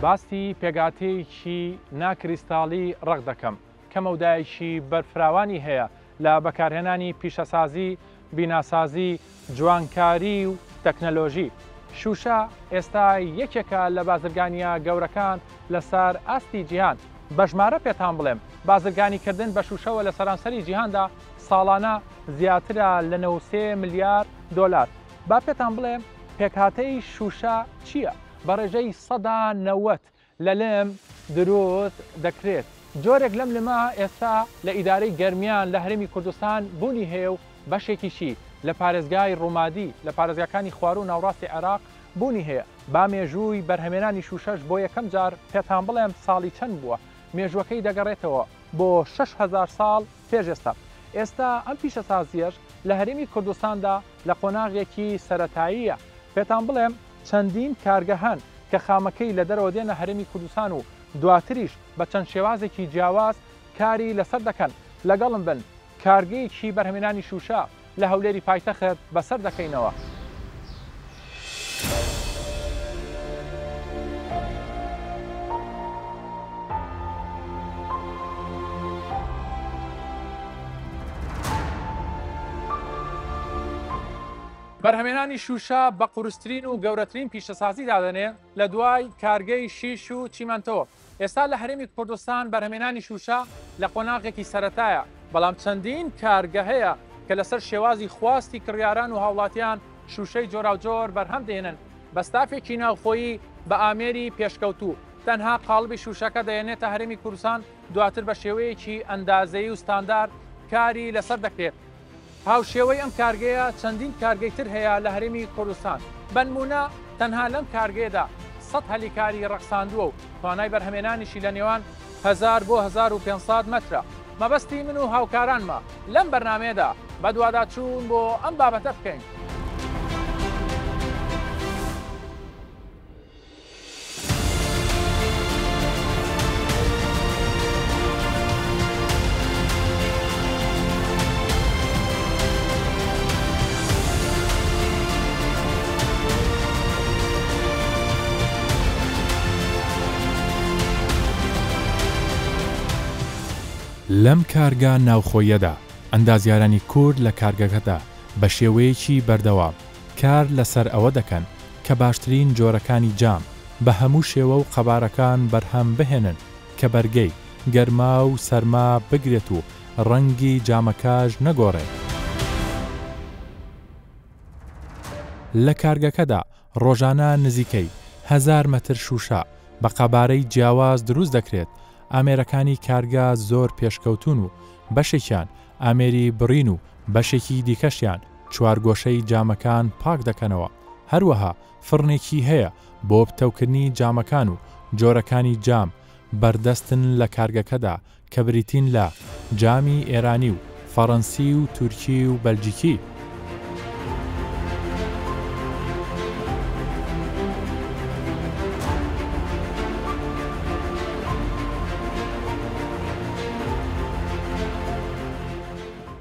باسی پێکهاتەیەکی نا کریستاڵی ڕەق دەکەم کە مەودایەکی بەرفراوانی هەیە لە بەکارهێنانی پیشەسازی، بیناسازی، جوانکاری و تەکنەلۆژی. شووشە ئێستا یەکێکە لە بازرگانییە گەورەکان لەسەر ئاستی جیهان. بە ژمارە پێتان بڵێم، بازرگانیکردن بە شووشەوە لە سەرانسەری جیهاندا ساڵانە زیاترە لە 93 ملیار دۆلار. با پێتان بڵێم پێکهاتەی شووشە چییە؟ بە ڕێژەی 90% لە لم دروست دەکرێت. جۆرێک لەم لمە ئێستا لە ئیدارەی گەرمیان لە هەرێمی کوردستان بوونی هەیە و بەشێکیشی لە پارێزگای ڕومادی لە پارێزگاکانی خواروو و ناوڕاستی عێراق بوونی هەیە. با مێژووی بەرهەمێنانی شووشەش بۆ یەکەم جار پێتان بڵێم ساڵی چەند بووە. مێژووەکەی دەگەڕێتەوە بۆ 6000 ساڵ پێش ئێستا. ئێستا ئەم پیشەسازییەش لە هەرێمی کوردستاندا لە قۆناغێکی سەرەتاییە. پێتان بڵێم چەندین کارگە هەن کە خامەکەی لە دەرەوە دێنە هەرێمی کوردستان و دواتریش بە چەند شێوازێکی جیاواز کاری لەسەر دەکەن. لەگەڵم بن کارگەیەکی بەرهەمێنانی شووشە لە هەولێری پایتەخت بەسەر دەکەینەوە. بەرهەمێنانی شووشە بە قورسترین و گەورەترین پیشەسازی دادەنێ لە دوای کارگەی شیش و چیمەنتۆ. ئێستا لە هەرێمی کوردستان بەرهەمێنانی شووشە لە قۆناغێکی سەرەتایە، بەڵام چەندین کارگە هەیە کە لەسەر شێوازی خواستی کڕیاران و هاوڵاتیان شووشەی جۆراوجۆر بەرهەم دێنن بە ستافێکی ناوخۆیی بە ئامێری پێشکەوتوو تەنها قاڵبی شووشەکە دەیەنێتە هەرێمی کوردستان دواتر بە شێوەیەکی ئەندازەیی و ستاندارد کاری لەسەر دەکرێت. هاوشێوەی ئەم کارگەیە چەندین کارگەی تر هەیە لە هەرێمی کوردستان، بەنموونە تەنها لەم کارگەیەدا سەد هەلی کاری ڕەخساندووە و توانای بەرهەمێنانیشی لە نێوان هەزار بۆ 1500 مەترە. مەبەستی من و هاوکارانمە لەم بەرنامەیەدا بەدواداچوون بۆ ئەم بابەتە بکەین. لەم کارگە ناوخۆییەدا ئەندازیارانی کورد لە کارگەکەدا بە شێوەیەکی بەردەوام کار لەسەر ئەوە دەکەن کە باشترین جۆرەکانی جام بە هەموو شێوە و قەبارەکان بەرهەم بهێنن کە بەرگەی گەرما و سەرما بگرێت و ڕەنگی جامەکەش نەگۆڕێت. لە کارگەکەدا ڕۆژانە نزیکەی هەزار مەتر شووشە بە قەبارەی جیاواز دروست دەکرێت، ئامێرەکانی کارگە زۆر پێشکەوتوون و بەشێکیان ئامێری بڕین و بەشێکی دیکەشیان چوارگۆشەی جامەکان پاک دەکەنەوە، هەروەها فڕنێکی هەیە بۆ پتەوکردنی جامەکان و جۆرەکانی جام بەردەستن لە کارگەکەدا کە بریتین لە، جامی ئێرانی و فەڕەنسی و تورکی و بەلجیکی.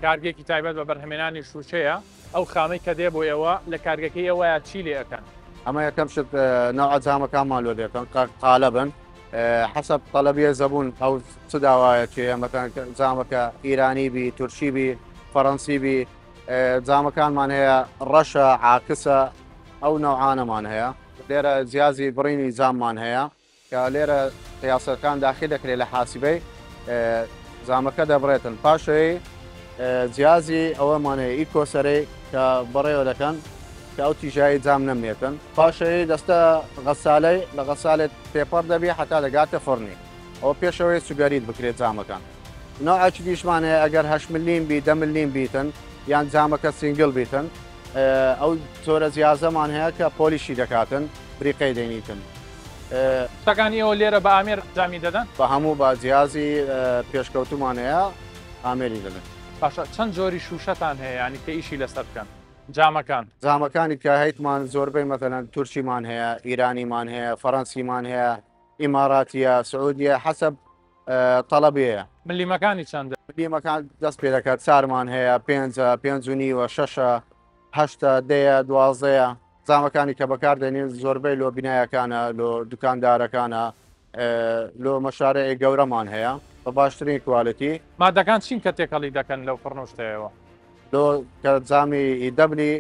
کارگەیەکی تایبەت بە بەرهەمێنانی شووشەیە، ئەو خامەی کە دێ بۆ ئێوە لە کارگەکەی ئێوەیە چی لێ ئەکەن؟ ئەمە یەکەم شت نەوعە جامەکانمان لۆ دێکەن قالەبن حەسەب تەلەبیە زەبوون ئەو چ داوایەکی هەیە مەتەن جامەکە ئیرانی بی تورکی بی فەڕەنسی بی جامەکانمان هەیە ڕەشە عاکسە ئەو نەوعانەمان هەیە لێرە جیازی بڕینی جاممان هەیە کە لێرە قیاسەکان داخل دەکرێت لە حاسیبەی جامەکە دەبڕێتن پاشەی جیازی ئەوەمان هەیە ئی کۆسەرەی کە بەڕێوە دەکەن کە ئەو تیژایی جام نەمنێتن پاشەی دەستە غەسالەی لە غەسالێت تێپەڕ دەبی حتا دەگاتە فڕنی ئەوە پێشەوەی سوگەریت بکرێت جامەکان نەوعێکی دیشمان هەیە ئەگەر هەشت ملیم بی دە ملیم بیتن یان جامەکە single بیتن ئەو جۆرە جیازەمان هەیە کە polish ی دەکاتن بریقەی دەینیتن. شتەکانی ئێوە لێرە بە ئامێر ئەنجامی دەدەن؟ بە هەموو بە جیازی پێشکەوتومان هەیە ئامێری دەدەن. باشە چەند جۆری شوشەتان هەیە یانی کە ئیشی لەسەر بکەن جامەکان؟ جامەکانی کە هەیتمان زۆربەی مەسەلەن تورکیمان هەیە ئیرانیمان هەیە فەرەنسیمان هەیە ئیماراتیە سعودیە حەسەب تەڵەبەیە. ملیمەکانی چەندە؟ ملیمەکان دەست پێ دەکات چارمان هەیە پێنجە پێنج و نیوە شەشە هەشتە دەیە دوازدەیە. جامەکانی کە بەکار دێنین زۆربەی لۆ بینایەکانە، لۆ دوکاندارەکانە، لۆ مەشارەی گەورەمان هەیە بە باشترین quality. مادەکان چین کە تێکەڵی دەکەن لەو فڕنوشتەیەوە؟ لۆ کە جامی دەبلی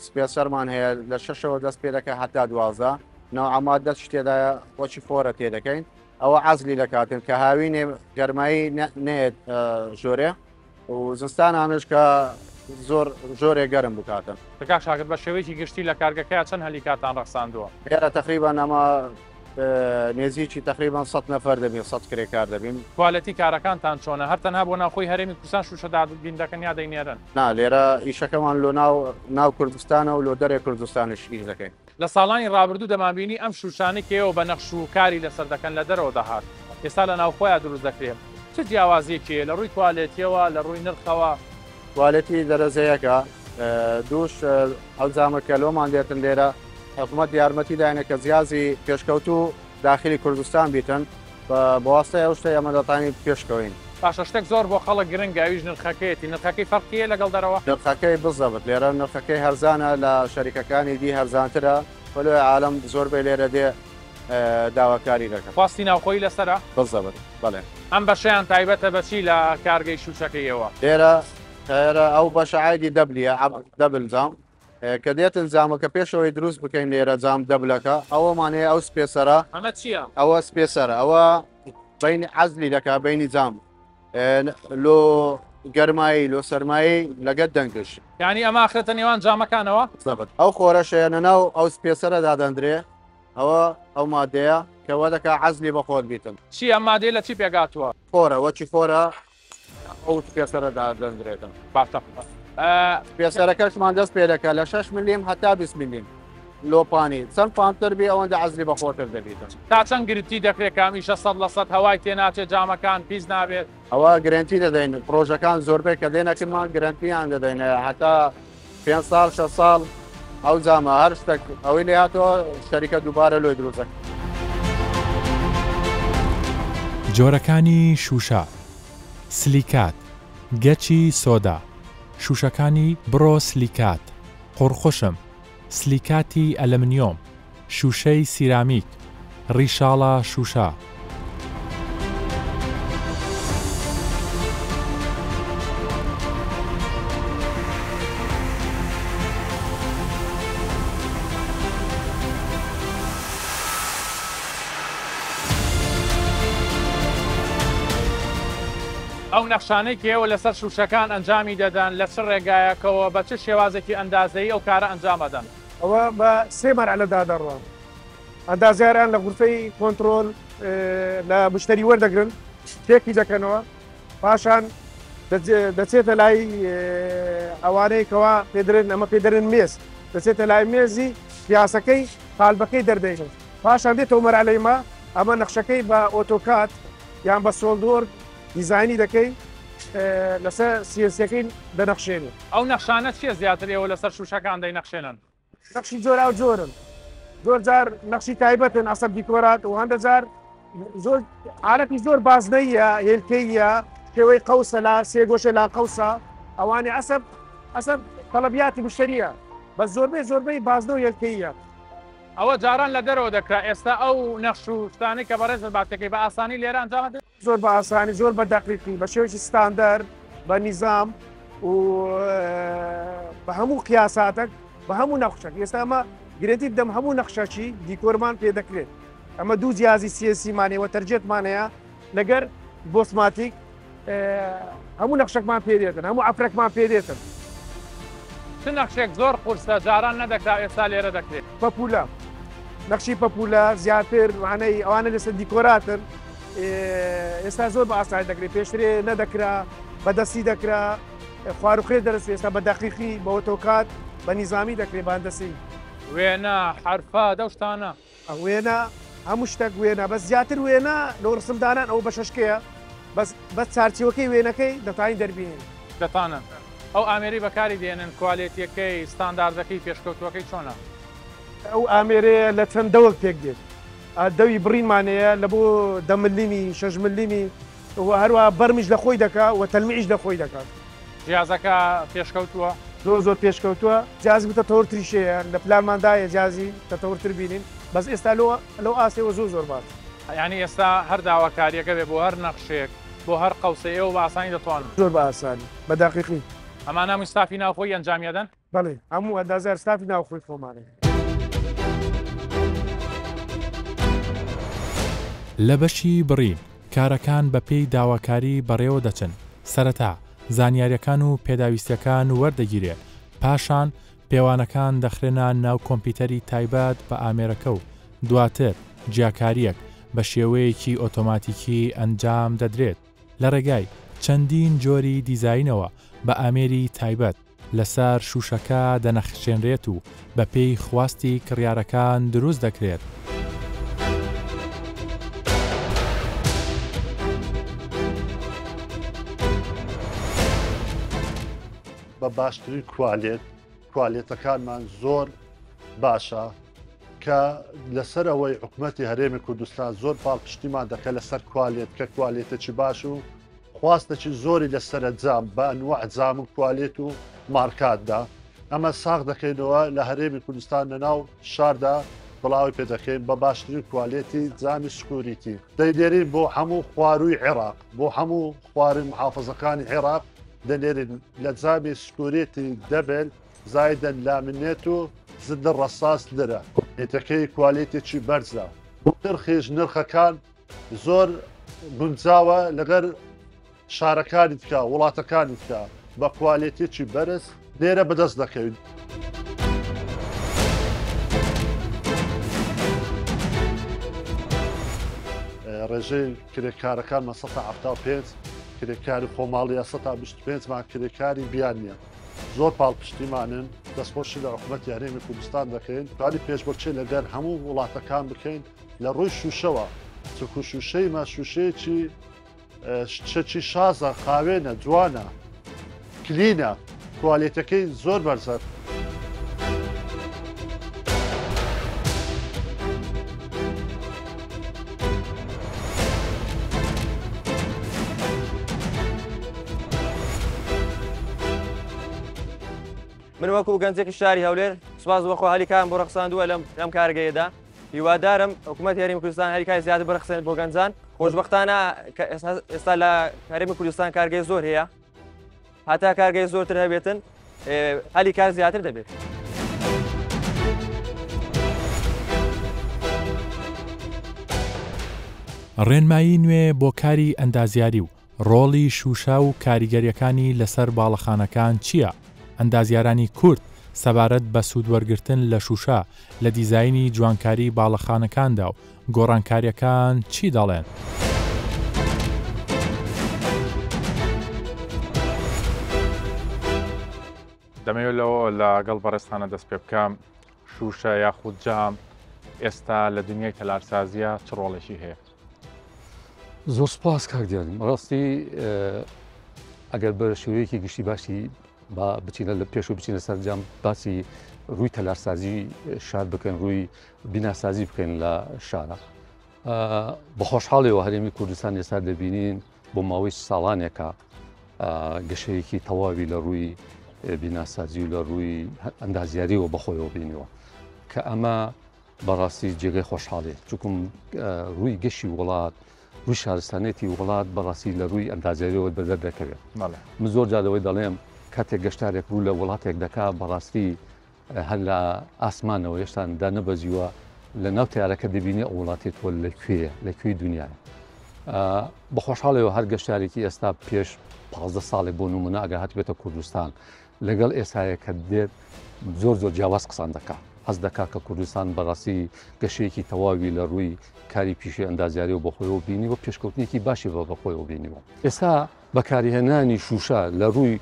spesser مان هەیە لە شەشەوە دەست پێ دەکە هەتا 12 نەوعە مادە چ تێدایە وەچی خۆرە تێ دەکەین ئەوە عەزلی دەکاتن کە هاوینێ گەرمایی نێت ژۆرێ و زستانانش کە زۆر ژۆرێ گەرم بکاتن. کاک شاکر بە شێوەیەکی گشتی لە کارگەکەیا چەند هەلی کارتان ڕەخساندووە؟ لێرە تەقریبەن ئەمە نێزیکی تەقریبەن 100 نەفەر دەبین، 100 کرێکار دەبین. quality کارەکانتان چۆنە؟ هەر تەنها بۆ ناوخۆی هەرێمی کوردستان شووشە دابین دەکەن یا دەینێرن؟ نا لێرە ئیشەکەمان لۆ ناو ناو کوردستانە و لۆ دەرێ کوردستانیش ئیش دەکەین. لە ساڵانی ڕابردوو دەمانبینی ئەم شووشانەی کە ئێوە بە نەخش و کاری لەسەر دەکەن لە دەرەوە دەهات، ئێستا لە ناوخۆیا دروست دەکرێ. چ جیاوازییەکی هەیە لە ڕووی quality یەوە، لە ڕووی نرخەوە؟ quality دەرەجە یەکە، دووش ئەو جامە کە لۆمان دێتن لێرە حکومەت یارمەتی داینە کە جیازی پێشکەوتوو داخلی کوردستان بیتن، بە واستەی ئەو شتەی ئەمە دەتوانین پێشکەوین. باشە شتێک زۆر بۆ خەڵک گرنگە ئەویش نرخەکەیەتی، نرخەکەی فەرقی هەیە لەگەڵ دەرەوە؟ نرخەکەی بزەبت لێرە نرخەکەی هەرزانە لە شەریکەکانی دی هەرزانترە وەلۆ عالەم زۆربەی لێرە دێ داواکاری دەکەن. خواستی ناوخۆیی لەسەرە؟ بزەبت بەڵێ. ئەم بەشەیان تایبەتە بە چی لە کارگەی شووشەکەی ئێوە؟ لێرە لێرە ئەو بەشە عایدی دەبلیە double جام کە دێتن جامەکە پێشەوەی دروست بکەین لێرە جام double ەکە ئەوەمان هەیە ئەو spesser ە. ئەمە چییە؟ ئەوە spesser ە ئەوە بینی عەزلی دەکا بینی جام لۆ گەرمایی لۆ سەرمایی لەگەر دەنگش. یانی ئەمە ئەخرێتە نێوان جامەکانەوە؟ زەبت ئەو خۆرەشەیە لەناو ئەو spesser ە دادەندرێ ئەوە ئەو مادەیە کە وا دەکا عەزلی بە خۆر بیتن. چی ئەم مادەیە لە چی پێکهاتووە؟ خۆرە وەکی خۆرە ئەو spesser ە دادەندرێتن. باشە spesser ەکەشمان دەست پێ دەکا لە 6 ملیم هەتا 20 ملیم لۆ پانی چەند پانتر بی ئەوەندە عەزلی بە خۆتر دەبیتن. تا چەند گرنتی دەکرێت کە ئەم ئیشە 100% هەوای تێناچێت جامەکان پیس نابێت؟ ئەوە گرنتی دەدەین پرۆژەکان زۆربەی کە دێنەکەمان گرنتیان دەدەین هەتا 5 ساڵ 6 ساڵ ئەو جامە هەر شتێک ئەوەی لێ هاتەوە شەریکە دووبارە لۆی دروست دەکەن. جۆرەکانی شووشە، سلیکات، گەچی سۆدا، شووشەکانی بڕۆسلیکات، قوڕقوشم، سلیکاتی ئەلەمنیۆم، شووشەی سیرامیک، ڕیشاڵە شووشە. ئەو نەخشانەی کە ئێوە لەسەر شووشەکان ئەنجامی دەدەن لە چ ڕێگایەکەوە بە چ شێوازێکی ئەندازەیی ئەو کارە ئەنجام ئەدەن؟ ئەوە بە سێ مەرحەلەدا دەڕوا. ئەندازیاران لە غورفەی کۆنترۆل لە مشتەری وەردەگرن، چێکی دەکەنەوە، پاشان دەچێتە لای ئەوانەی کەوا پێدرێن، ئەمە پێدرێن مێز، دەچێتە لای مێزی پیاسەکەی قالبەکەی دەردەینن، پاشان دێتەوە مەرحەلەی ما، ئەمە نەخشەکەی بە AutoCAD یان بە SolidWorks دیزاینی دەکەی لەسەر CNC ەکەی دەنەخشێنی. ئەو نەخشانە چیە زیاتر ئێوە لەسەر شوشەکان دەینەخشێنن؟ نەخشی جۆراو جۆرن، زۆر جار نەخشی تایبەتن ئەسەب دیکۆرات و هەندە جار زۆر عالەتی زۆر بازنەیە هێلکەیە شێوەی قەوسە لا سێگۆشە لا قەوسە ئەوانی ئەسەب ئەسەب تەڵەبیاتی مشتریە بە زۆربەی زۆربەی بازنە و هێلکەیە. ئەوە جاران لە دەرەوە دەکرا ئێستا ئەو نەخش و شتانەی کە بەڕێزت باس دەکەی بە ئاسانی لێرە ئەنجام ئەدرێت؟ زۆر بە ئاسانی زۆر بە دەقیقی بە شێوەیەکی ستاندەر بە نیزام و بە هەموو قیاساتەک بە هەموو نەخشەک ئێستا ئەمە گرێنتی بدەم هەموو نەخشەکی دیکۆرمان پێ دەکرێت ئەمە دوو جیازی CNC مانەوە تەرجێتمان هەیە لەگەر Bosch-Matic هەموو نەخشەکمان پێ دێتن هەموو ئەفرەکمان پێ دێتن. چ نەخشێک زۆر قورسە جاران نەدەکرا ئێستا لێرە دەکرێت؟ پەپولە نەخشی پەپولە زیاتر وانەی ئەوانە لەسەر دیکۆراتن ئێستا زۆر بە ئاسانی دەکرێت پێشترێ نەدەکرا بەدەستی دەکرا خواروخێ دەرس ئێستا بە دەقیقی بە AutoCAD بە نیزامی دەکرێت بە هەندەسی. وێنە، حەرفە، دەو شتانە. وێنە هەموو شتەک وێنە بەس زیاتر وێنە لۆ ڕسم دانان ئەوە بەشەشکەیە بەس بەس چارچێوەکەی وێنەکەی دەتوانین دەربینین. دەتانن ئەو ئامێرەی بەکاری دێنن quality یەکەی ستانداردەکەی پێشکەوتووەکەی چۆنە؟ ئەو ئامێرەیە لە چەند دەوەک پێک دێت دەوی بڕینمان هەیە لە بۆ 10 ملیمی 6 ملیمی و هەروە بەرمیش لە خۆی دەکا و تەلمیعیش لە خۆی دەکات. جیازەکە پێشکەوتووە؟ زۆر زۆر پێشکەوتووە جیازی متەتەوەرتریش هەیە لە پلانماندایە جیازی تەتەوەرتر بینین بەس ئێستا لۆ لەو ئاستەوە زۆر زۆر باش. یانی ئێستا هەر داواکاریەکە بێ بۆ هەر نەخشێک بۆ هەر قەوسێ ئێوە بە ئاسانی دەتوانن. زۆر بە ئاسانی بە دەقیقی. ئەمانە هەمووی ستافی ناوخۆیی ئەنجامی ئەدەن؟ بەڵێ هەموو ئەندازیار ستافی ناوخۆی خۆمانن. لە بەشی بڕین، کارەکان بەپێی داواکاری بەڕێوە دەچن، سەرەتا زانیاریەکان و پێداویستیەکان وەردەگیرێت، پاشان پێوانەکان دەخرێنە ناو کۆمپیوتەری تایبەت بە ئامێرەکە و دواتر جیاکاریەک بە شێوەیەکی ئۆتۆماتیکی ئەنجام دەدرێت لە ڕێگای چەندین جۆری دیزاینەوە بە ئامێری تایبەت. لەسەر شووشەکە دەنەخشێنرێت و بەپێی خواستی کڕیارەکان دروست دەکرێت. بە باشترین کوالێت، کوالێتەکانمان زۆر باشە کە لەسەر ئەوەی حکومەتی هەرێمی کوردستان زۆر پاڵپشتیمان دەکە لەسەر کوالێت کە کوالێتێکی باش و خواستێکی زۆری لەسەرە جام بە ئەنواع جام و کوالێت و مارکاتدا ئەمە ساغ دەکەینەوە لە هەرێمی کوردستان لەناو شاردا بڵاوی پێ دەکەین بە باشترین کوالێتی جامی security دەینێرین بۆ هەموو خواروی عێراق بۆ هەموو خواری محافظەکانی عێراق دەنێرین لە جامی security double زایدەن laminate و زد ڕەساس لرە ێتەکەی کوالێتێکی بەرزە نرخیش نرخەکان زۆر گونجاوە لەگەر شارەکانی تکا وڵاتەکانی تکا بە کوالێتێکی بەرز لێرە بەدەست دەکەوین. ڕێژەی کرێکارەکانمان 175 کرێکاری خۆماڵیە 125 مان کرێکاری بیانە زۆر پاڵپشتیمانن دەستخۆشی لە حکوومەتی هەرێمی کوردستان دەکەین توانی پێشبڕکێ لەگەر هەموو وڵاتەکان بکەین لە ڕووی شووشەوە چونکو شووشەی مە شووشەیەکی شتێکی شازە خاوێنە جوانە کلینە کوالێتەکەی زۆر بەرزە. من وەکو گەنجێکی شاری هەولێر سوپاس بۆ خوا هەلی کارم بۆ ڕەخساندووە لەم لەم کارگەیەدا هیوادارم حکوومەتی هەرێمی کوردستان هەلی کاری زیاتر بڕەخسێنێت بۆ گەنجان خۆشبەختانە کە ئێستا لە هەرێمی کوردستان کارگەی زۆر هەیە هەتا کارگەی زۆرتر هەبێتن هەلی کار زیاتر دەبێت. ڕێنمایی نوێ بۆ کاری ئەندازیاری و ڕۆڵی شووشە و کاریگەرییەکانی لەسەر باڵەخانەکان چییە؟ ئەندازیارانی کورد سەبارەت بە سوودوەرگرتن لە شووشە لە دیزاینی جوانکاری باڵەخانەکاندا و گۆڕانکارییەکان چی دەڵێن؟ دەمەوێت لەوە لەگەڵ بەڕێزتانە دەست پێ بکەم، شووشە یاخود جام ئێستا لە دنیای تەلارسازییە چ ڕۆڵێکی هەیە؟ زۆر سپاس کاک دیارم ڕاستی ئەگەر بە شێوەیەکی گشتی باسی با بچینە لە پێش و بچینە سەرجام باسی ڕووی تەلارسازی شار بکەن ڕووی بیناسازی بکەین لە شارە بە خۆشحاڵیەوە هەرێمی کوردستان ئێستا دەبینین بۆ ماوەی ساڵانێکە گەشەیەکی تەواوی لە ڕووی بیناسازی و لە ڕووی ئەندازیاریەوە بەخۆیەوە بینیوە کە ئەمە بەڕاستی جێگەی خۆشحاڵیە چکم ڕووی گەشی وڵات ڕووی شارستانێتی وڵات بەڕاستی لە ڕووی ئەندازیاریەوە بەدەر دەکەوێت من زۆر جار لەوەی دەڵێم کاتێک گەشتارێک ڕوو لە وڵاتێک دەکا بەڕاستی هەر لە ئاسمانەوە هێشتا دانەبەزیوە لە ناو تیارەکە دەبینی ئەو وڵاتێت تۆ لە کوێیە لە کوێی دنیاە بە خۆشحاڵەوە هەر گەشتارێکی ئێستا پێش 15 ساڵێک بۆ نمونە ئەگەر هاتبێتە کوردستان لەگەڵ ئێسایە کە دێت زۆر زۆر جیاواز قسان دەکا هەست دەکا کە کوردستان بەڕاستی گەشەیەکی تەواوی لە ڕووی کاری پیشەی ئەندازیاریەوە بەخۆیەوە بینیوە پێشکەوتنێکی باشی بە بەخۆیەوە بینیوە ئێستا بەکارهێنانی شوشە لە ڕووی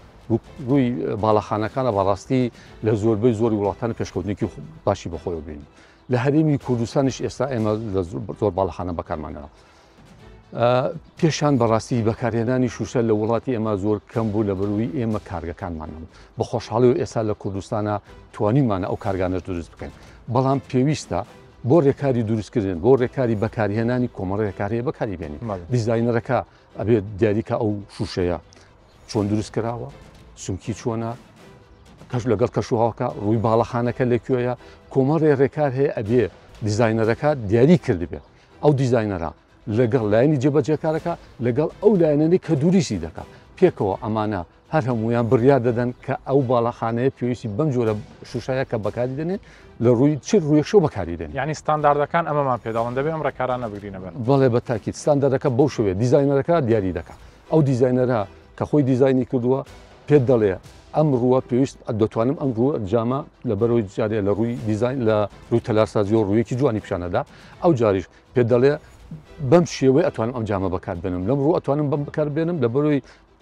ڕووی باڵەخانەکانە بەڕاستی لە زۆربەی زۆری وڵاتان پێشکەوتنێکی باشی بەخۆیەوە بینی لە هەرێمی کوردستانیش ئێستا ئێمە لە زۆر باڵەخانە بەکارمانەوە پێشان بەڕاستی بەکارهێنانی شوشە لە وڵاتی ئێمە زۆر کەم بوو لە بەروی ئێمە کارگەکانمان نەبوو بە خۆشحاڵی و ئێستا لە کوردستانە توانیمانە ئەو کارگانەش دروست بکەین بەڵام پێویستە بۆ ڕێکاری دروستکردن بۆ ڕێکاری بەکارهێنانی کۆمەڵ ڕێکارەیە بەکاری بێنی دیزاینەرەکە ئەبێت دیاریکە ئەو شوشەیە چۆن دروست کراوە سمکی چۆنە. کەش لەگەڵ کەشوهەواکە، ڕووی باڵەخانەکە لە کوێیە، کۆمەڵێ ڕێکار هەیە ئەبێ دیزاینەرەکە دیاری کردبێ. ئەو دیزاینەرە لەگەڵ لایەنی جێبەجێکارەکە لەگەڵ ئەو لایەنەی کە دوریستی دەکا پێکەوە ئەمانە هەر هەمویان بڕیار دەدەن کە ئەو باڵەخانەیە پێویستی بەم جۆرە شوشایە کە بەکاری دەنێن لە ڕووی چ ڕوویەکشەوە بەکاری دێن. یانی ستانداردەکان ئەمەمان پێ دەڵێن دەبێ ئەم ڕێکارانە بگرینە بەر. بەڵێ بە تاکید ستانداردەکە بەو شێوەیە دیزاینەرەکە دیاری دەکا ئەو دیزاینەرە کە خۆی دیزاینی کردووە پێت دەڵێ ئەم ڕووە پێویست دەتوانم ئەم ڕووە جامە لە بەرەوەی جارێ لە ڕووی دیزاین لە ڕووی تەلارسازیەوە ڕوویەکی جوانی پیشانەدا ئەو جاریش پێت دەڵێ بەم شێوەی ئەتوانم ئەم جامە بەکار بێنم لەم ڕوو ئەتوانم بەم بەکار بێنم لە بەرەوەی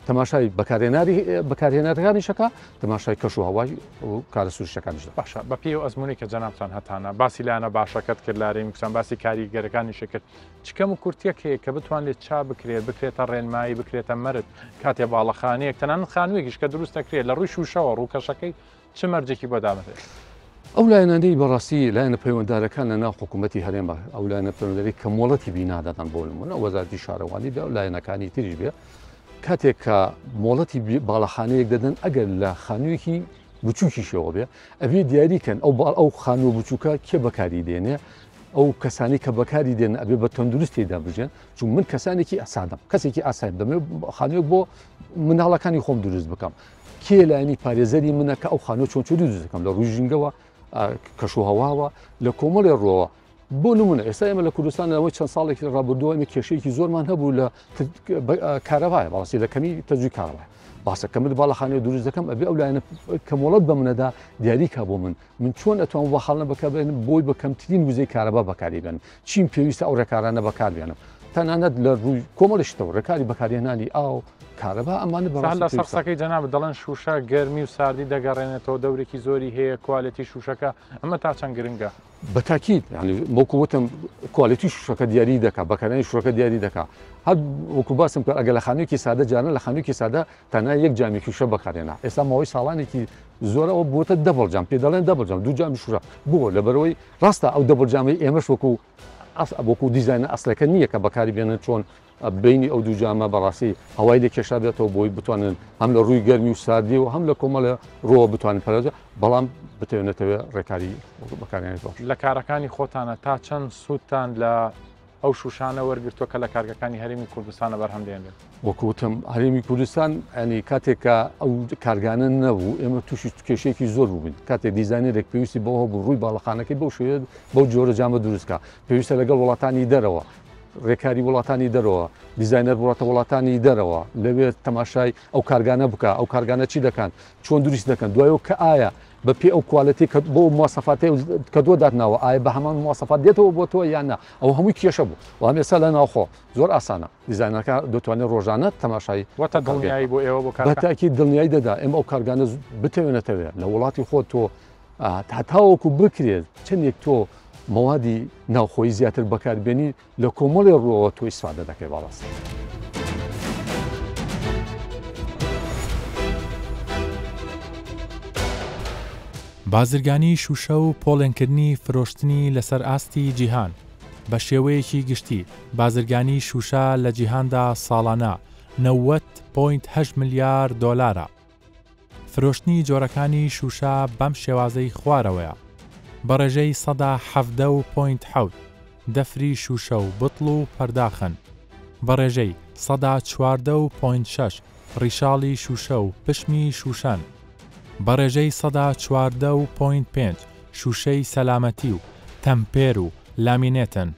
تەماشای بەکارهێناری بەکارهێنەرەکانیشەکە تەماشای کەش و هەوای و کارە سروشتەکانیش دەکات. باشە بە پێی ئەو ئەزموونەی کە جەنابتان هەتانە باسی لایەنە باشەکەت کرد لە هەرێمی کوردستان باسی کاریگەرەکانیشت کرد چ کەم و کورتیەک هەیە کە بتوانرێت چا بکرێت بکرێتە ڕێنمایی بکرێتە مەرج کاتێ باڵەخانەیەک تەنانەت خانوویەکیش کە دروست دەکرێت لە ڕووی شووشەوە ڕووکەشەکەی چ مەرجێکی بۆ دابنرێت؟ ئەو لایەنانەی بەڕاستی لایەنە پەیوەنددارەکان لە ناو حکوومەتی هەرێمە ئەو لایەنە پەیوەندداری کە مۆڵەتی بینا دەدەن بۆ نمونە وەزارەتی شارەوانی بێ و لایەنەکانی تریش بێ کاتێک کە مۆڵەتی باڵەخانەیەک دەدەن ئەگەر لە خانوویەکی بچووکیشەوە بێ ئەبێ دیاریکەن ئەو باڵ ئەو خانووە بچووکە کێ بەکاری دێنێ ئەو کەسانی کە بەکاری دێن ئەبێ بە تەندروست تێدا بژێن چون من کەسانێکی ئاسادەم کەسێکی ئاسایم دەمێ خانوویەک بۆ مناڵەکانی خۆم دروست بکەم کێ لایەنی پارێزەری منە کە ئەو خانووە چۆن چۆری دروست دەکەم لە ڕووی ژینگەوە کەش و هەواوە لە کۆمەڵێ ڕووەوە بۆ نمونە ئێستا ئێمە لە کوردستان لەوەی چەند ساڵێکی ڕابردووە ئێمە کێشەیەکی زۆرمان هەبوو لە کارەبایە بەڕاستی لە کەمی تەزووی کارەبا باسە کە من باڵەخانەیە دروست دەکەم ئەبێ ئەو لایەنە کە مۆڵەت بە منەدا دیاریکا بۆ من من چۆن ئەتوانم باڵەخانە بەکاربێنم بۆی بە کەمترین وزەی کارەبا بەکاری بێنم چیم پێویستە ئەو ڕێکارانە بەکاربێنم تەنانەت لە ڕووی کۆمەڵی شتەوە ڕێکاری بەکارهێنانی ئاو کارەبا ئەمانە بەڕاستی لەسەر قسەکەی جەنابت دەڵێن شووشە گەرمی و ساردی دەگەڕێنێتەوە دەورێکی زۆری هەیە کوالێتی شووشەکە ئەمە تا چەند گرنگە؟ بە تاکید یعنی وەکو وتم کوالێتی شوشەکە دیاری دەکا بەکارانی شوشەکە دیاری دەکا هەر وەکو باسم کرد ئەگەر لە خانوویەکی سادە جاران لە خانوویەکی سادە تەنها یەک جامی شوشە بەکارێنا ئێستا ماوەی ساڵانێکی زۆرەوە بووتە double جام پێ دەڵێن double جام دوو جامی شوشە بۆ لەبەرەوەی ڕاستە ئەو double جامی ئێمەش وەکو وەکو دیزاینە ئەسلەکە نییە کە بەکاری بێنن چۆن بینی ئەو دوو جامە بەڕاستی هەوای لێ کێشا بێتەوە بۆی بتوانن هەم لە ڕووی گەرمی و ساردی و هەم لە کۆمەڵە ڕووە بتوانن پەرەجە بەڵام بتەوێت نەتەوێت ڕێکاری بەکارهێنانی باش. لە کارەکانی خۆتانە تا چەند سوودتان لە ئەو شووشانە وەرگرتووە کە لە کارگەکانی هەرێمی کوردستانە بەرهەم دێنرێت؟ وەکو وتم هەرێمی کوردستان ینی کاتێک کە ئەو کارگانە نەبوو ئێمە تووشی کێشەیەکی زۆر بووین کاتێک دیزانێرێک پێویستی بەوە بوو ڕووی باڵەخانەکەی بەو شێوەیە بەو جۆرە جامە دروستکە پێویستە لەگەڵ وڵاتانی دەرەوە ڕێکاری وڵاتانی دەرەوە، دیزاینەر بڕاتە وڵاتانی دەرەوە، لەوێ تەماشای ئەو کارگانە بکە، ئەو کارگانە چی دەکەن، چۆن دروست دەکەن، دوایەوە کە ئایا بە پێی ئەو کوالێتی کە بۆ مواسەفاتی کە تۆ داتناوە ئایا بە هەمان مواسەفات دێتەوە بۆ تۆ یان نا، ئەوە هەمووی کێشە بوو. بەڵام ئێستا لە ناوخۆ زۆر ئاسانە، دیزاینەرەکە دەتوانێت ڕۆژانە تەماشای واتە دڵنیایی بۆ ئێوە بۆ کارەکان؟ بە تاکید دڵنیایی دەدا. ئێمە ئەو کارگانە بتەوێ نەتەوێ لە وڵاتی خۆت تۆ هەتاوەکو بکرێت چەندێک تۆ مەوادی ناوخۆیی زیاتر بەکاربێنی لە کۆمەڵی ڕووەوە تۆ ئیسفادە دەکەی بەڕاستی. بازرگانی شووشە و پۆڵێنکردنی فرۆشتنی لەسەر ئاستی جیهان، بە شێوەیەکی گشتی بازرگانی شووشە لە جیهاندا ساڵانە 90.8 ملیار دۆلارە. فرۆشتنی جۆرەکانی شووشە بەم شێوازەی خوارەوەیە، بە ڕێژەی 17.7% دەفری شووشە و بتڵ و پەرداخن، بە ڕێژەی 14.6% ڕیشاڵی شووشە و پشمی شووشەن، بە ڕێژەی 14.5% شووشەی سەلامەتی و تەمپێر و لامینێتن،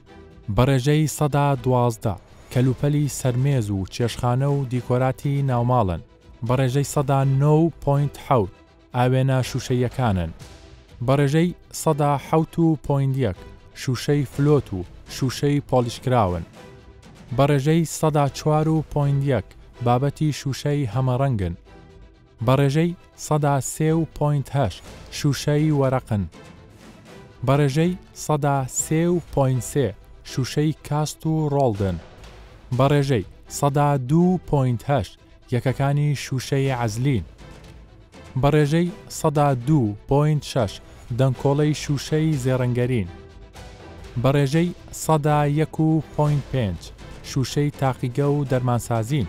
بە ڕێژەی 12% کەلوپەلی سەرمێز و چێشتخانە و دیکۆراتی ناوماڵن. بە ڕێژەی 9.7% ئاوێنە شووشەییەکانن، بە ڕێژەی 7.1% شووشەی فلۆت و شووشەی پۆڵیشکراون، بە ڕێژەی 4.1% بابەتی شووشەی هەمەڕەنگن، بە ڕێژەی 3.8% شووشەی وەرەقن، بە ڕێژەی 3.3% شووشەی cast و rolled ن، بە ڕێژەی 2.8% یەکەکانی شووشەی عەزلین بە ڕێژەی 2.6% دەنکۆڵەی شووشەی زێڕنگەرین بە ڕێژەی 1.5% شووشەی تاقیگە و دەرمانسازین.